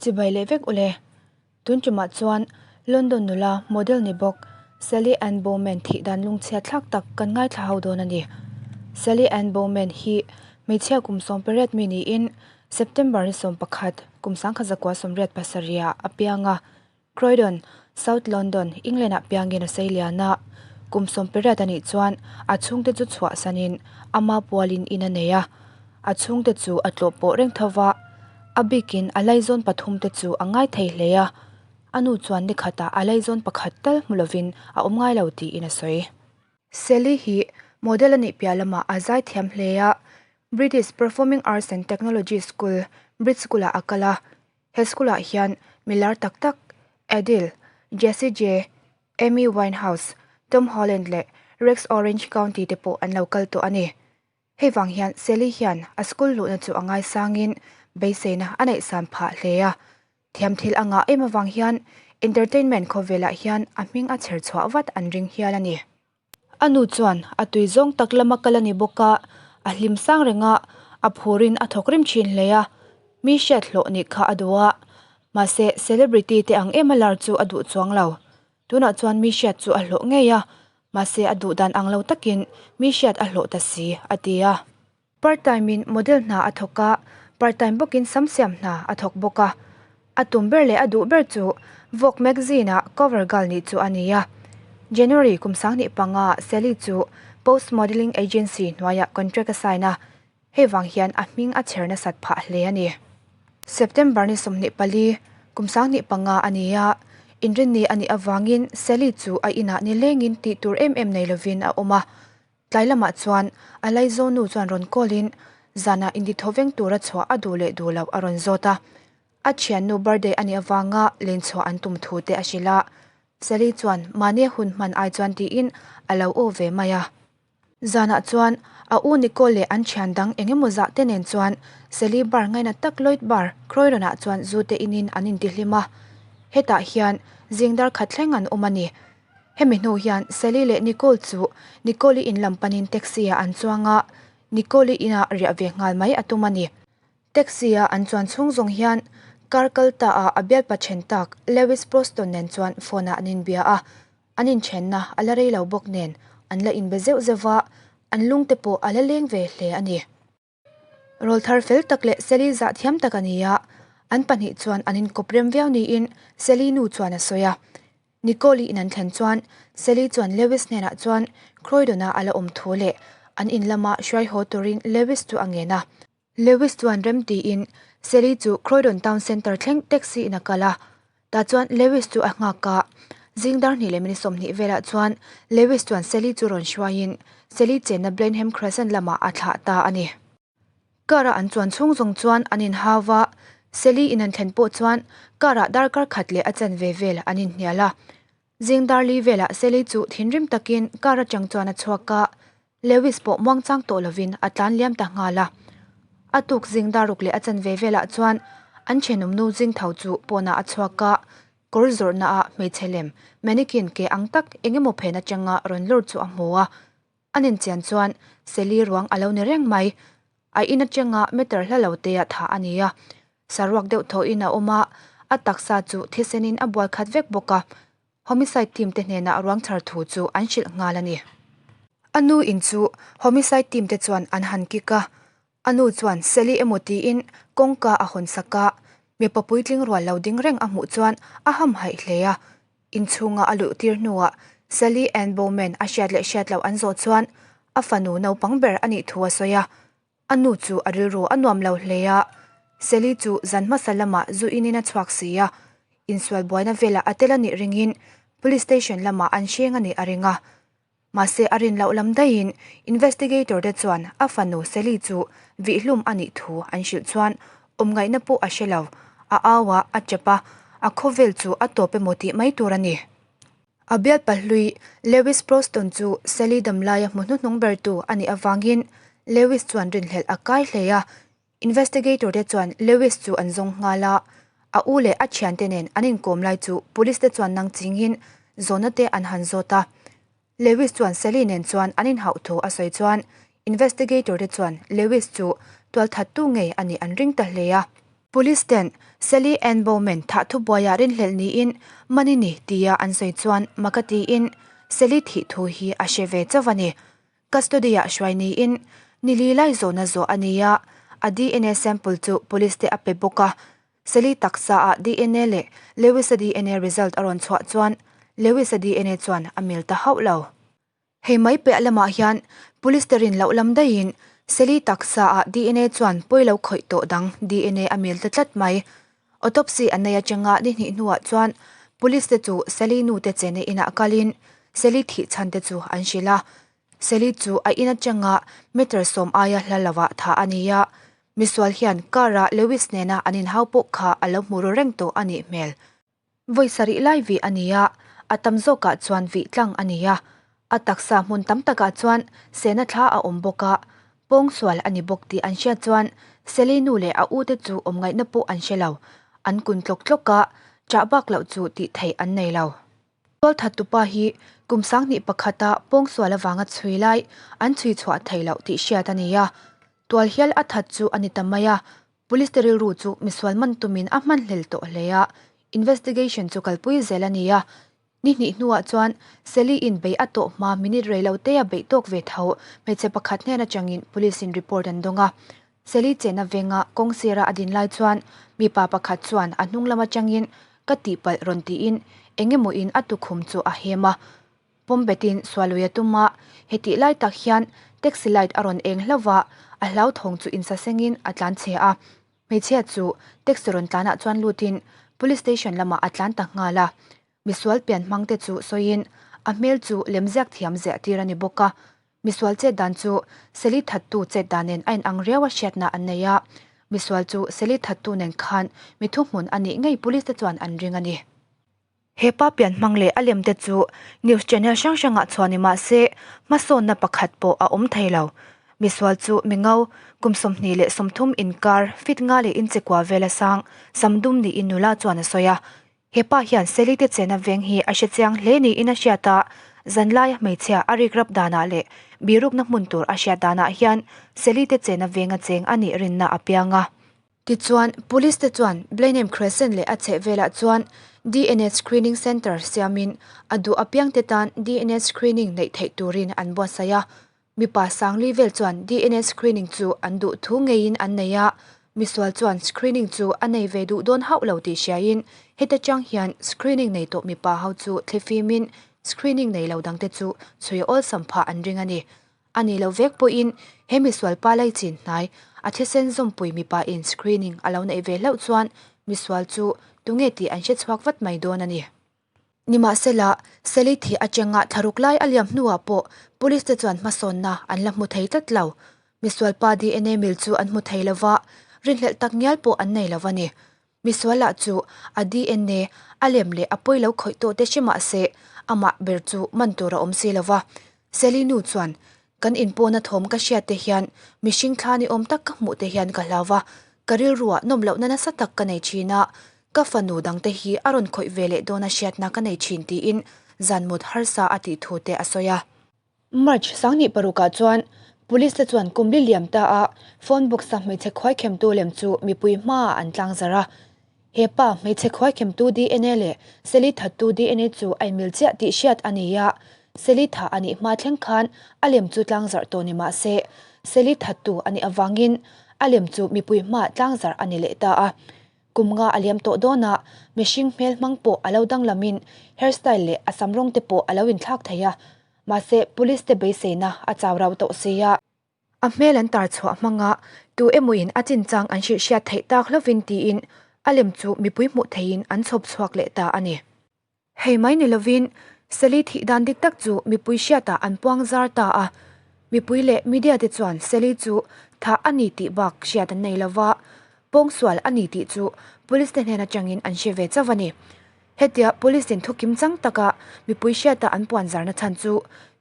Chibai leh vek ule. Tun tumah chuan London nula model ni bawk Sally Ann Bowman thih dan lungchhia thlak tak kan ngaithla ho dawn a ni. Sally Ann Bowman hi hmeichhia kum 18 mi niin September ni 11 kum 1987 ah a piang a. Croydon, South London, England ah piangin a sei lian a. Kum 18 a nih chuan a chhungte chu chhuahsanin ama pualin in a nei a. A chhungte chu a tlawh pawh reng tho va, a bikin a laizawn pathumte chu a ngai thei hle a. A nu chuan ni khatah a laizawn pakhat tal hmu lovin a awm ngai lo tiin a sawi. Sally hi model a nih piah lamah a zai thiam hle a, British Performing Arts and Technology School, Brit School-ah a kal a. He school-ah hian milar tak tak Adele, Jessie J, Amy Winehouse, Tom Holland leh Rex Orange County te pawh an lo kal tawh a ni. Hei vang hian Sally hian a school luhna chu a ngaisangin beiseina a neihsan phah hle a. Thiam thil a ngah em avang hian entertainment khawvelah hian a hming a chher chhuah vat an ring hial a ni. A nu chuan a tui zawng tak lama kal a ni bawk a, a hlim sang reng a, a phurin a thawk rim thin hle a. Mi hriat hlawh nih kha a duh a, mahse celebrity te ang em a lar chu a duh chuang lo. Tunah chuan mi hriat chu a hlawh ngei a, mahse a duh dan ang lo takin mi hriat a hlawh ta si, a ti a. Part time in model hna a thawk a, part time bawkin sam siam hna a thawk bawk a. A tum ber leh a duh ber chu Vogue magazine ah cover girl nih chu a ni a. January kum 2005 ah Sally chu Post Modelling Agency hnuaiah contract a sign a, hei vang hian a hming a chher nasat phah hle a ni. September ni 24, kum 2005 a ni a, inrinni a nih avangin Sally chu a inah nilengin tih tur em em nei lovin a awm a. Tlai lamah chuan a laizawn nu chuan rawn call in zanah intithaw veng tura chhuah a duh leh duh loh a rawn zawt a. A thiannu birthday a nih avanga len chhuah an tum thu te a hrilh a. Sally chuan mahni hun hman ai chuan tiin a lo aw ve mai a. Zanah chuan a u Nicole leh an thian dang eng emaw zah te nen chuan Sally bar ngaina tak Lloyd Bar, Croydon ah chuan zu te inin an intihlim a. Hetah hian zing dar khat thleng an awm a ni. Hemi hnu hian Sally leh Nicole chu Nicole-i in lam panin taxi-ah an chuang a, Nicole-i inah riah ve nghal mai a tum a ni. Taxi-a an chuan chhung zawng hian car kal ta ah a bialpa then tak Lewis Proston nen chuan phone-ah an inbia a, an inthenna a la rei lo bawk nen an la inbe zeuh zeuh va, an lungte pawh a la leng ve hle a ni. Rawlthar fel tak leh Sally zah thiam tak a ni a, an pahnih chuan an inkawp rem viau niin Sally nu chuan a sawi a. Nicole-i in an thlen chuan Sally chuan Lewis hnenah chuan Croydon-a a la awm thu leh an in lama hruai haw turin Lewis chu a ngen a. Lewis chuan rem tiin Sally chu Croydon Town Centre thleng taxi in a kal a, tah chuan Lewis chu a nghak a. Zing dar hnih leh minute 20 velah chuan Lewis chuan Sally chu rawn hruaiin Sally chenna Blenheim Crescent lamah a thlah ta a ni. Car a an chuan chhung zawng chuan an inhau va, Sally in an thlen pawh chuan car ah darkar khat leh a chanve vel an inhnial a. Zing dar li velah Sally chu thinrim takin car atang chuan a chhuak a, Lewis pawh muangchang tawh lovin a tlan liam ta nghal a. A tuk zing dar ruk leh a chanve velah chuan an thenawm nu zing tho chu pawnah a chhuak a, kawr zawrhna ah hmeichhe lem mannequin ke ang tak eng emaw phen atanga rawn lawr chu a hmu a. A ninchian chuan Sally ruang a lo ni reng mai. A in atanga meter hla lo te ah thah a ni a. Saruak deuh thawhin a awm a, a taksa chu thisenin a bual khat vek bawk a. Homicide team te hnenah ruang chhar thu chu an hrilh nghal a ni. A nu in chu homicide team te chuan an han kick a, a nu chuan Sally emaw tiin kawngka a hawn sak a, mipa puitling rual lo ding reng a hmuh chuan a hamhaih hle a. Inchhunga a luh tir hnuah Sally Ann Bowman a hriat leh hriat loh an zawh chuan a fanu naupang ber a nih thu a sawi a. A nu chu a rilru a nuam lo hle a, Sally chu zan hmasa lamah zu inin a chhuak si a, insual buaina velah a tel a nih ringin Police Station lamah an hreng a nih a ring a. Mahse a rin loh lam daihin investigator te chuan a fanu Sally chu vihhlum a nih thu an hrilh chuan awmngaihna pawh a hre lo, a au a, a chep a, a khawvel chu a tawp emaw tih mai tur a ni. A bial pahlui Lewis Proston chu Sally damlaia hmu hnuhnung bertu a nih avangin Lewis chuan rinhlelh a kai hle a. Investigator te chuan Lewis chu an zawng nghal a, a u leh a thiante nen an inkawm lai chu police te chuan nang chingin zawhna te an han zawt a. Lewis chuan Sally nen chuan an inhauh thu a sawi chuan investigator te chuan Lewis chu tualthattu ngei a nih an ring ta hle a. Police ten Sally Ann Bowman thah thubuaiah rinhlelh niin man i ni tia an sawi chuan mak a tiin Sally thih thu hi a hre ve chauh a ni. Custody-ah hruai niin ni li lai zawhna zawh a ni a, a dna sample chu police te a pe bawk a. Sally taksaah dna leh Lewis-a dna result a rawn chhuah chuan Lewis-a dna chuan a mil ta hauh lo. Hei mai piah lamah hian Police te rin loh lam daihin Sally taksa ah dna chuan pawi lo khawih tawh dang dna a mil ta tlat mai. Autopsy an nei atanga ni hnih hnuah chuan Police te chu Sally nu te chene inah kalin Sally thih chhan te chu an hrilh a. Sally chu a in atanga meter sawm aia hla lovah thah a ni a, misual hian car ah Lewis nena an inhau pawh kha a lo hmu ru reng tawh a nih hmel. Vawi sarih lai vih a ni a, a tam zawkah chuan vih tlang a ni a. A taksa hmun tam takah chuan sehna thla a awm bawk a, pawngsual a ni bawk tih an hriat chuan Sally nu leh a ute chu awm ngaihna pawh an hre lo. An kun tlawk tlawk a, chah bak loh chu tih theih an nei lo. Tualthattupa hi kum sanghnih pakhata pawngsual avanga chhui lai an chhui chhuah thei loh tih hriat a ni a, tual hial a that chu a ni ta mai a, Police te rilru chu misual man tumin a hmanhlel tawh hle a, investigation chu kalpui zel a ni a. Ni hnih hnuah chuan Sally in bei a tawh hma minute rei lo te a beih tawk ve tho hmeichhe pakhat hnen atangin police in report an dawng a. Sally chena venga kawng sira a din lai chuan mipa pakhat chuan a hnung lam atangin ka tihpalh rawn tiin eng emaw in a tukhum chu a hem a. Pawm betin sualui a tum a, hetih lai tak hian taxi light a rawn eng hlauh va, a hlauthawng chu insasengin a tlan chhe a. Hmeichhia chu taxi rawn tlanah chuan lutin police station lamah a tlan ta nghal a. Misual pian hmang te chu sawiin a hmel chu lemziak thiam ziah tir a ni bawk a. Misual chet dan chu Sally thattu chet dan nen a inang riau a hriatna an nei a. Misual chu Sally thattu nen khan mi thuhmun a nih ngei police te chuan an ring a ni. He pa pian hmang leh a lem te chu news channel hrang hrangah chhuah ni mah se hmasawnna pakhat pawh a awm thei lo. Misual chu mingo, kum 29 inkar, fit nga leh inchekua vela sang, sam dum niin nula chuan a sawi a. He pa hian Sally te chena veng hi a hre chiang hle niin a hriat a, zanlaia hmeichhia a rikrap danah leh birukna hmun tur a hriat danah hian Sally te chena venga cheng a nih rinna a piang a. Tichuan, Police te chuan Blenheim Crescent leh a chhehvelah chuan dna Screening Centre siamin a duh apiangte tan dna screening neih theih turin an buatsaih a. Mipa sangli vel chuan dna screening chu an duh thu ngeiin an nei a, misual chuan screening chu a nei ve duh dawn hauh lo tih hriain heta chang hian screening nei tawh mipa ho chu thlifimin screening nei lo dangte chu chhui awlsam phah an ring a ni. A ni lo vek pawhin he misual pa lai chin hnai a thisen zawmpui mipa in screening a lo neih ve hlauh chuan misual chu tunge tih an hre chhuak vat mai dawn a ni. Nimahsela, Sally thih atanga thlaruk lai a liam hnuah pawh police te chuan hmasawnna an la hmu thei tlat lo. Misual pa dna mil chu an hmu thei lova, rinhlelh tak ngial pawh an nei lo a ni. Misual ah chu a dna a lem leh a pawi lo khawih tawh te hre mah se amah ber chu man tur a awm si lo va. Sally nu chuan, Kan inpawhna thawm ka hriat te hian mihring thla ni awm tak ka hmuh te hian ka hlau va, ka rilruah nawm lohna nasa tak ka nei thin a, ka fanu dangte hi a rawn khawih ve leh dawna hriatna ka nei thin tiin zan mut harsa a tih thu te a sawi a. March 2006 ah chuan Police te chuan kum li liam ta a phone box a hmeichhe khuaikhemtu lem chu mipui hmaah an tlang zarh a. He pa hmeichhe khuaikhemtu dna leh Sally thattu dna chu a inmil chiah tih hriat a ni a, Sally tha a nih hma thleng khan a lem chu tlang zarh tawh ni mah se Sally thattu a nih avangin a lem chu mipui hmaah tlang zarh a ni leh ta a. Kum nga a liam tawh dawn a, mihring hmel hmang pawh a lo danglamin hairstyle leh a sam rawng te pawh a lo inthlak thei a, mahse police te beiseina a chau rau tawh si a. A hmel an tar chhuah hmanga tu emawin a chinchang an hrilh hriat theih tak hlovin tiin a lem chu mipui hmuh theihin an chhawp chhuak leh ta a ni. Hei mai ni lovin Sally thih dan dik tak chu mipui hriatah an puang zar ta a, mipui leh media te chuan Sally chu thah a ni tih bak hriat an nei lova, pawngsual a ni tih chu police te hnen atangin an hre ve chauh a ni. Hetia police in thu kim chang taka mipui hriata an puan zarna chhan chu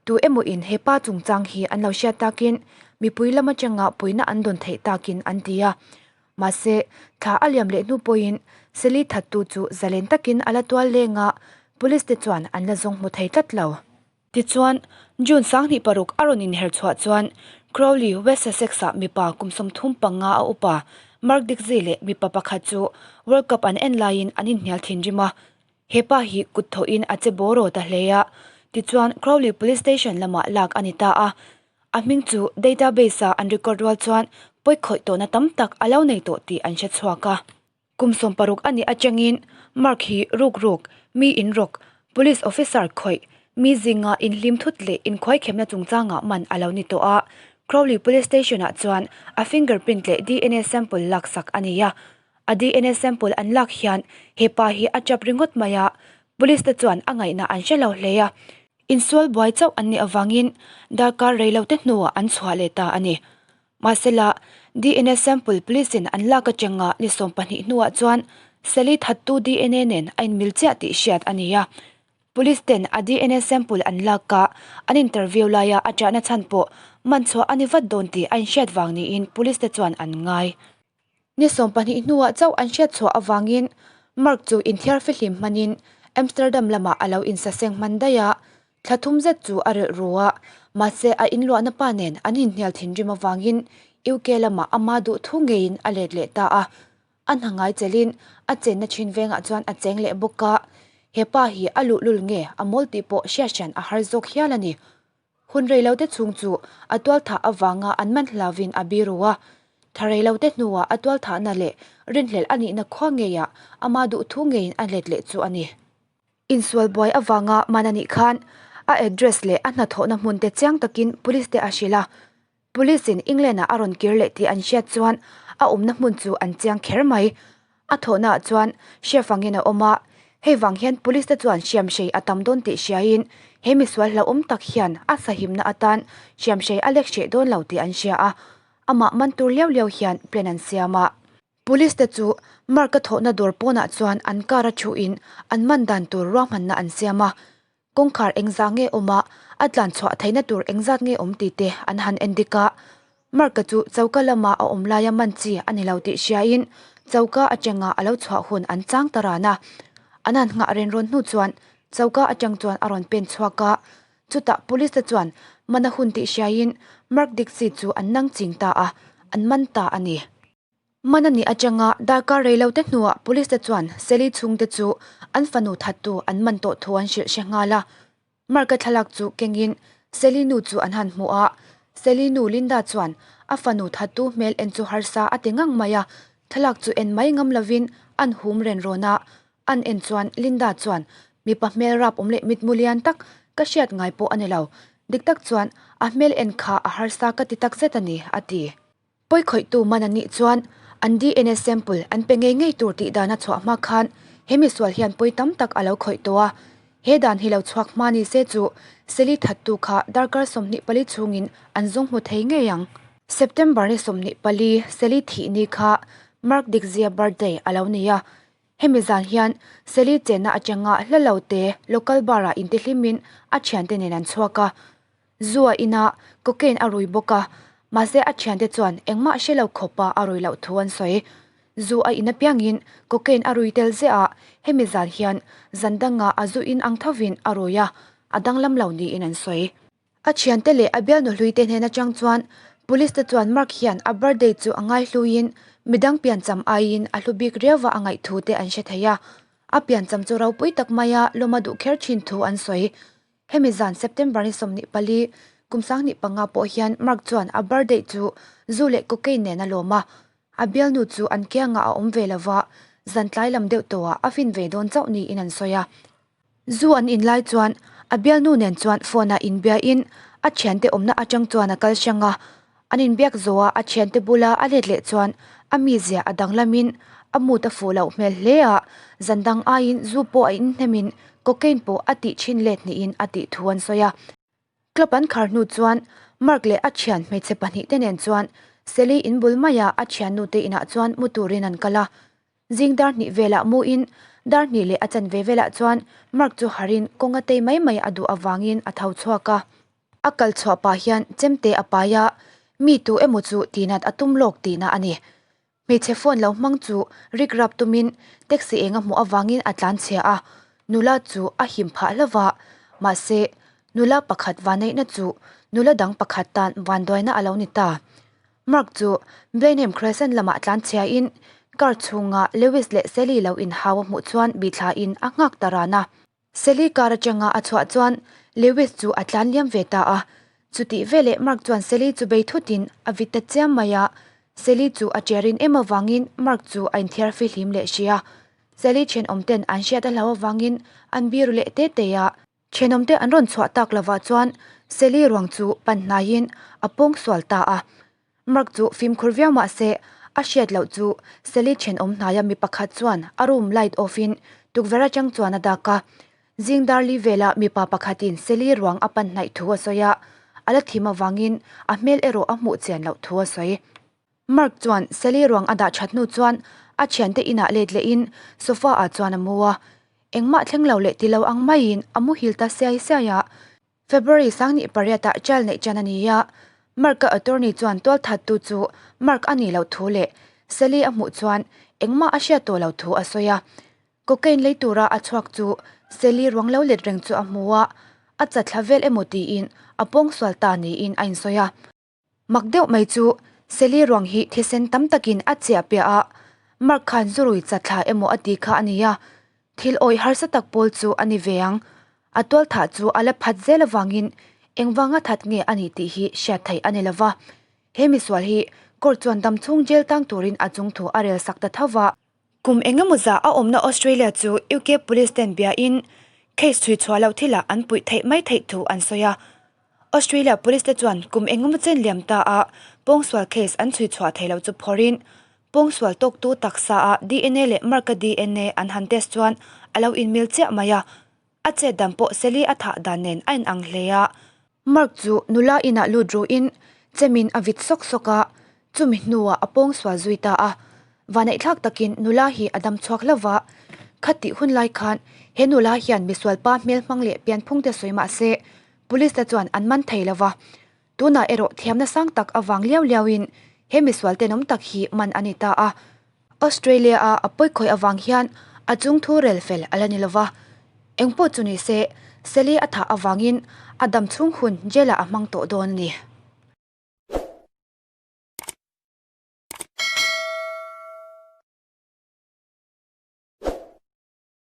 tu emaw in he pa chungchang hi an lo hriat takin mipui lam atanga puihna an dawn theih takin an ti a. Mahse, thla a liam leh hnu pawhin Sally thattu chu zalen takin a la tual leng a, police te chuan an la zawng hmu thei tlat lo. Tichuan, June 26 a rawn inher chhuah chuan Crowley, West Sussex-ah mipa kum 35 a upa, Mark Dixie leh mipa pakhat chu World Cup an en laiin an inhnial thinrim a. He pa hi kut thawhin a che bawraw ta hle a, tichuan Crawley Police Station lamah lak a ni ta a. A hming chu database-a an record rual chuan pawi khawih tawhna tam tak a lo nei tawh tih an hre chhuak a. Kum 60 a nih atangin Mark hi rukruk, mi inrawk, police officer khawih, mi zinga inhlim thut leh inkhuaikhemna chungchangah man a lo ni tawh a. Crawley Police Station-ah chuan a fingerprint leh dna sample laksak a ni a. A dna sample an lak hian he pa hi a chap ringawt mai a, police te chuan a ngaihna an hre lo hle a. Insual buai chauh an nih avangin darkar reilote hnuah an chhuah leh ta a ni. Mahsela, dna sample police-in an lak atanga ni 20 hnuah chuan Sally thattu dna nen a inmil chiah tih hriat a ni a. Police ten a dna sample an lak a, an interview laia a ṭahna chhan pawh man chhuah a ni vat dawn tih a inhriat vang niin police te chuan an ngai. Ni 20 hnuah chauh an hriat chhuah avangin Mark chu inthiar fihlim hmanin Amsterdam lamah a lo insaseng hman daih a, thla thum zet chu a relh ru a, mahse a inluahna pa nen an inhnial thinrim avangin UK lamah ama duh thu ngeiin a let leh ta a. A hna ngai chelin a chenna thin vengah chuan a cheng leh bawk a, he pa hi a luhlul nge a mawl tih pawh hriat hran a har zawk hial a ni. Hun reilote chhung chu a tualthah avanga an man hlauvin a biru a, tha reilote hnuah a tualthahna leh rinhlelh a nihna khua ngeiah ama duhthu ngeiin a let leh chu a ni. Insual buai avanga man a nih khan a address leh a hnathawhna hmunte chiang takin police te a hrilh a, Police-in England-ah a rawn kir leh tih an hriat chuan a awmna hmun chu an chiang kher mai. A thawhnaah chuan chef angin a awm a, hei vang hian police te chuan hriamhrei a tam dawn tih hriain he misual hlauhawm tak hian a sahimna atan hriamhrei a lek hreh dawn lo tih an hria a, amah man tur liau liau hian plan an siam a. Police te chu Mark-a thawhna dawr pawnah chuan an car a thuin an man dan tur ruahmanna an siam a, Kawngkhar engzah nge awm a, a tlan chhuah theihna tur engzat nge awm tih te an han en dik a. Mark-a chu choka lama a awm laia man chi a ni lo tih hriain choka atanga a lo chhuah hun an chang ta ran a. An han nghah ren rawn hnu chuan choka atang chuan a rawn pen chhuak a. Chutah police te chuan man a hun tih hriain Mark Dixie chu an nang ching ta a, an man ta a ni. Man a nih atanga darkar reilote hnuah police te chuan Sally chhungte chu an fanu thattu an man tawh thu an hrilh hre nghal a. Mark-a thlalak chu kengin Sally nu chu an han hmu a, Sally nu Linda chuan a fanu thattu hmel en chu harsa a ti ngang mai a, thlalak chu en mai ngam lovin an hum ren rawn a, an en chuan Linda chuan mipa hmel rap awm leh mitmu lian tak ka hriat ngai pawh a ni lo, dik tak chuan a hmel en kha a harsa ka ti takzet a ni a ti. Pawikhawihtu man an nih chuan an dna sample an pe ngei ngei tur tih dan a chhuah hma khan he misual hian pawi tam tak a lo khawih tawh a. He dan hi lo chhuak hma ni se chu Sally thattu kha darkar 24 chhungin an zawng hmu thei ngei ang. September ni 24 Sally thih ni kha Mark Dikzia birthday a lo ni a. Hemi zan hian Sally chenna atanga hla lo te local bar ah intihlimin a thiante nen an chhuak a. Zu a in a, cocaine a rui bawk a, mahse a thiante chuan engmah hre lo khawpa a rui loh thu an sawi. Zu a in apiangin cocaine a rui tel ziah a, hemi zan hian zan danga a zu in ang thovin a rui a, a danglam lo niin an sawi. A thiante leh a bialnu hluite hnen atang chuan police te chuan Mark hian a birthday chu a ngaihluiin midang piancham aiin a hlu bik riauva a ngaih thu te an hre thei a, a piancham chu ropui tak maia lawm a duh kher thin thu an sawi. Hemi zan September ni 24, kum 25 pawh hian Mark chuan a birthday chu zu leh cocaine nen a lawm a. A bialnu chu an kiangah a awm ve lova, zan tlai lam deuh tawhah a fin ve dawn chauh niin an sawi a. Zu an in lai chuan a bialnu nen chuan phone-ah inbiain a thiante awmna atang chuan a kal hrang a. An inbiak zawha a thiante bula a let leh chuan a mizia a danglamin a mood a fuh loh hmel hle a, zan dang aiin zu pawh a inhnemin cocaine pawh a tih thin let niin a tih thu an sawi a. Club an khar hnu chuan Mark leh a thian hmeichhe pahnihte nen chuan Sally in bul maia a thiannute inah chuan mu turin an kal a. Zing dar hnih velah muin dar hnih leh a chanve velah chuan Mark chu harin kawng a tei mai mai a duh avangin a tho chhuak a. A kal chhuah pah hian chemte a pai a, mi tu emaw chu tihnat a tum lawk tihna a ni. Hmeichhe phone lo hmang chu rik rap tumin taxi eng a hmuh avangin a tlan chhia a, nula chu a him phah hlauh va, mahse nula pakhat vanneihna chu nula dang pakhat tan vanduaina a lo ni ta. Mark chu Blenheim Crescent lamah tlan chhiain car chhunga Lewis leh Sally lo inhau a hmuh chuan bithlain a nghak ta ran a. Sally car atanga a chhuah chuan Lewis chu a tlan liam ve ta a. Chutih veleh Mark chuan Sally chu bei thutin a vit ta chiam mai a. Sally chu a cherin em avangin Mark chu a inthiar fihlim leh hria. Sally thenawmten an hriat a hlau avangin an biru leh te te a. Thenawmte an rawn chhuah tak lovah chuan Sally ruang chu pan hnaiin a pawng sual ta a. Mark chu fimkhur viau mah se a hriat loh chu Sally thenawm hnaia mi pakhat chuan a room light off in tukverh atang chuan a dak a. Zing darli vela mipa pakhatin Sally ruang a pan hnaih thu a sawi a, a la thim avangin a hmel erawh a hmuh chian loh thu a sawi. Mark chuan Sally ruang a dah that hnu chuan a thiante inah let lehin sofa ah chuan a mu a, engmah thleng lo leh ti lo ang maiin a muhil ta siai siai a. February sangni pariatah trial neih ṭan a ni a, Mark-a attorney chuan tualthattu chu Mark a nih loh thu leh Sally a hmuh chuan engmah a hriat tawh loh thu a sawi a. Cocaine lei tura a chhuak chu Sally ruang lo let reng chu a hmu a, a chatthla vel emaw tiin a pawngsual ta niin a insawi a. Mak deuh mai chu Sally ruang hi thisen tam takin a chiah piah a, Mark khan zurui chatthla emaw a ti kha a ni a, thil awih harsa tak pawl chu a ni ve ang. A tualthah chu a la phat zel avangin engvanga that nge a nih tih hi hriat theih a ni lo va. He misual hi court chuan damchhung jail tang turin a chungthu a rel sak ta tho va. Kum engemaw zah a awmna Australia chu UK Police ten biain case chhui chhuah loh thilah an puih theih mai theih thu an sawi a. Australia Police te chuan kum engemaw chen liam ta a pawngsual case an chhui chhuah theih loh chu phawrhin pawngsual tawktu taksa a dna leh Mark-a dna an han test chuan a lo inmil chiah mai a. A chet dan pawh Sally a thah dan nen a inang hle a. Mark chu nula inah lut ruhin chemin a vit sawk sawk a, chumi hnuah a pawngsual zui ta a. Vaneihthlak takin nula hi a dam chhuak hlauh va, khatih hun lai khan he nula hian misualpa hmel hmang leh pianphung te sawi mah se police te chuan an man thei lo va. Tunah erawh thiamna sang tak avang liau liauin he misual tenawm tak hi man a ni ta a. Australia-a a pawikhawih avang hian a chungthu rel fel a la ni lo va, engpawh chu ni se, Sally a thah avangin a dam chhung hun jail-ah a hmang tawh dawn a ni.